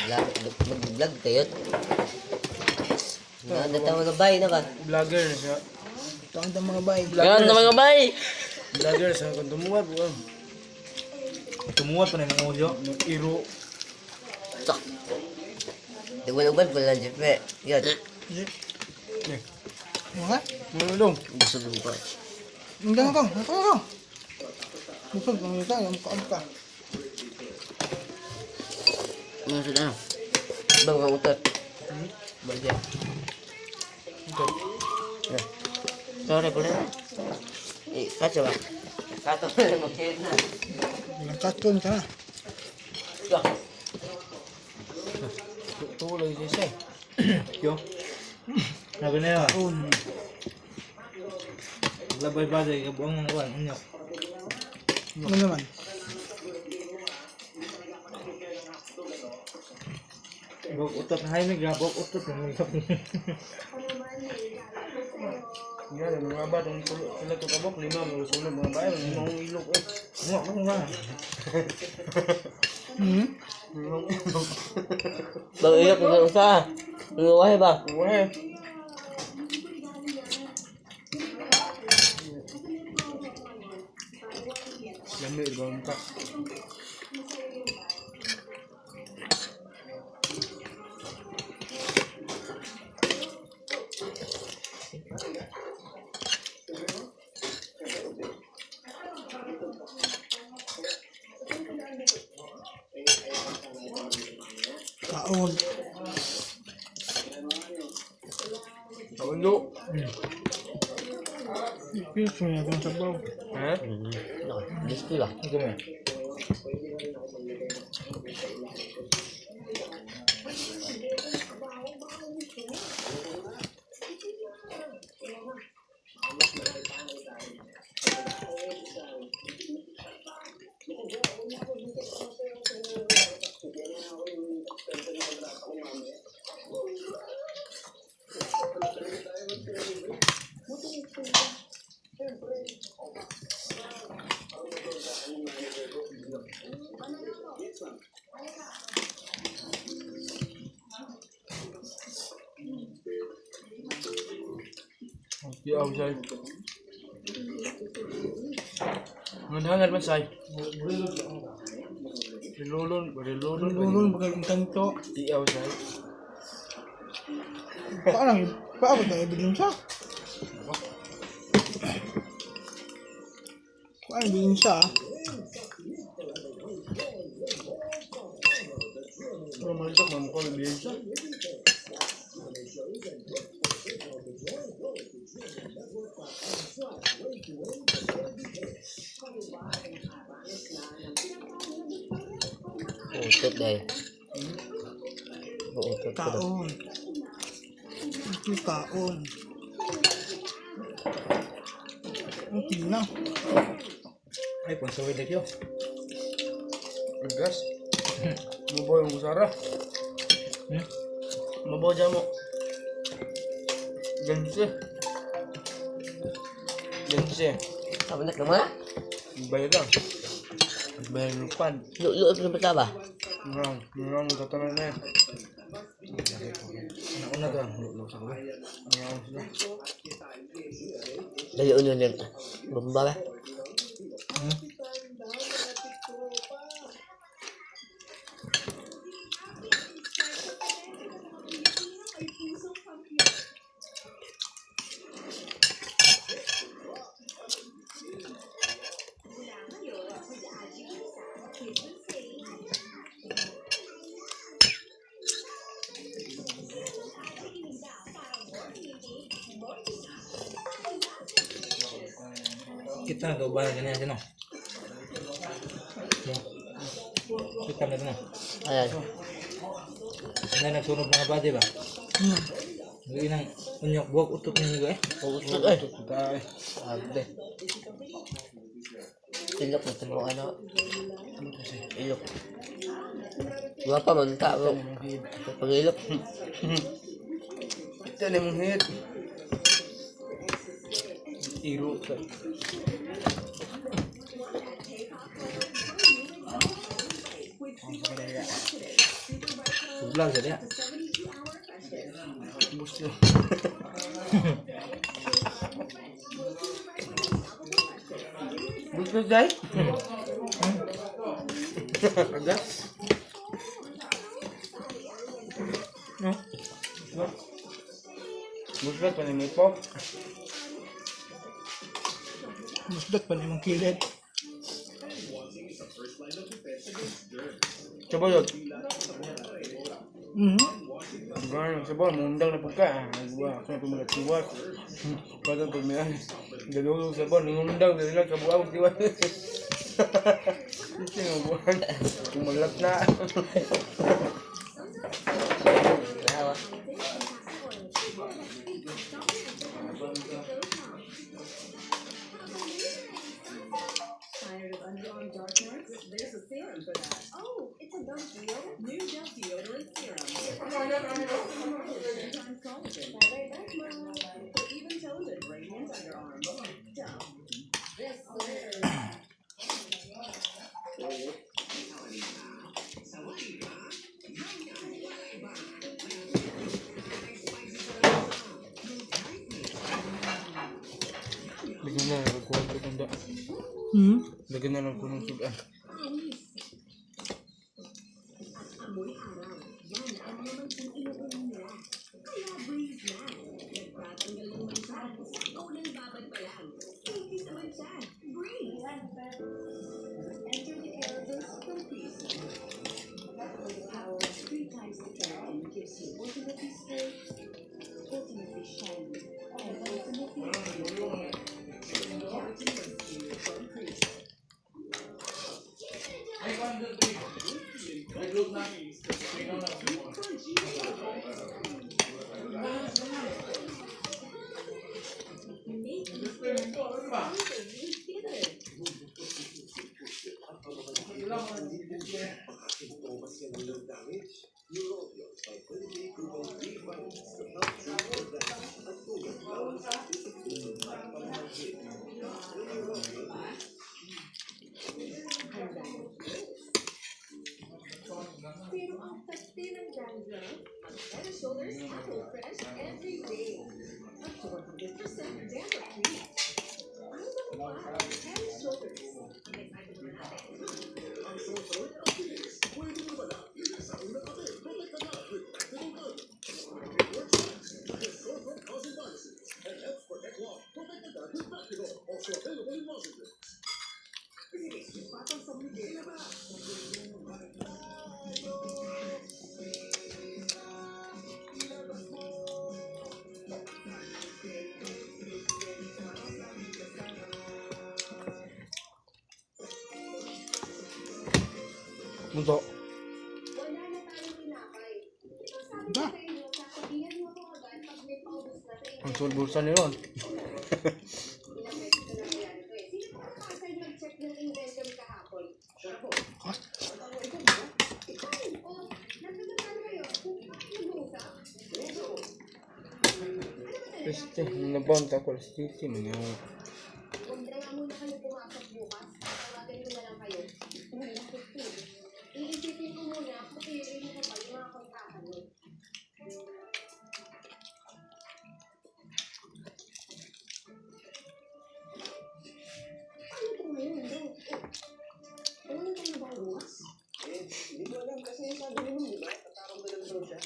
Vlog, mag-vlog kayo. Nandito mga bay na ba? Vlogger na siya. Ito ang mga bay. Ganun na mga bay! Vlogger sa kung tumuwad buwan. Tumuwat pa na yung audio. Iro. Tok. Di wala uban, wala siyempre. Yan. Mga? Ano dong? Gusto mo ba? Hindi na ko. Ito na ko. Busog ang ito. Yung kaon ka. Ano sila? Bang kang utot. Bagya. Sorry, pala. Eh, kaso ba? Kato na lang mag-share na. Ilang katon ka na. Tok. Tuloy siya siya. Yo. Sabi na yun. Kaon. Labay ba dahil kabuang ng kuwan. Unyok. Ano naman? Buk utot na haimig ha. Buk utot na haimig. Yan, ang mga ba, ang tulo sila to kabok, lima, mga sulod, mga bayan, mga ilok, eh. Unyok ko nga. Hmm? Limang ilok. Bang ilok, kung usa. Luwahe ba? Uwe. Lami, ibang ka. Kaon. Kaundo. Piso niya itong sabaw. Ha? No, gusto ba? Ito mo. Di ako say. Nganhangan man say. Rilulon, rilulon. Lulon bagay ang kanto. Di ako say. Paano? Paano tayo bilhin siya? Paano bilhin siya? Pero malitok na mukha may siya. Utot dahil. Utot ko daw. Kaon. Ito kaon. Ang tina. Ay, pansawid na yo. Gas. Mabaw yung kusara. Hmm? Mabaw dyan mo. Gansi. Gansi. Sabi na naman? Bayad lang. Bayad lupan. Luot na ba ba? Ngang, ngang, tatanan na yan. Nauna to. Lulo sa ko. Ngang sila. Dali uno nila. Bomba ba? Hmm? Kita na ba ganyan sino? No. Kita na to no. Ayan. Na nagsunog mga body ba? Hmm. Hindi nang unyok buwag utot ninyo eh. Utot eh. Tayo. Sabi. Ilok na ito ano. Ilok. Wala pa man ta. Pag ilok. Ito na mong hit. Iro sa. Vlog sa diya. Bus na. Bus na, Jai? Aga? No? Bus na, panimay pop. Musdot pa na imong kilid. Sabaw yun. Mhm. Ganun, sabaw, mundang na pagka. Ah, Wa, ako na pumulap tiwas. Patang pagmian. Dalulog sabaw, nangundang, dali lang, kabuang tiwas. Ito yung buwan. Tumulat na. Tawa. Tired of underarm dark marks? There's a serum for that. Oh, it's a Dove deo? New Dove deodorant serum. 10 times collagen. For even toned and radiant underarms. Dove. This is. Lagyan na lang kuha ng tanda. Mhm. Lagyan na lang ko ng sugan. Enter the Caraverse from Crease. The power of 3 times the keratin gives you ultimately straight, ultimately shiny, and ultimately beautiful hair. Keratin Rescue from Crease. Make exclusively theater. Pero ang pasti ng dandruff, ang Head and Shoulders Apple Fresh every day. Up to 100% dandruff free. Ano ba pa? Head and Shoulders. Next item naman natin. Ang sore throat o fever. Muto. Wala na tayong tinapay. Ito sabi ko Ba? sa inyo, sasabihan mo ako agad pag may paubos na sa inyo. Ang sul bulsa ni Ron. Ilang beses na nangyayari to eh. Sino po ang nag-check ng inventory kahapon? Ako. Kas? Ikaw ba? Ikaw! Oh, nagkagataan kayo. Hindi ba kayo nag-uusap? Ano ba talaga? Este, nabanta ko alas 7 man yun. Huwag na nga muna kayo pumasok bukas. Tatawagan ko na lang kayo. Wala ko po. Iisipin ko muna kung piliin ko pa yung mga kontrata niyo. Paano po ngayon, bro? Eh, wala na tayo ba bukas? Eh, hindi ko alam kasi sabi ni Ma'am, di ba? Tatarong na lang daw siya.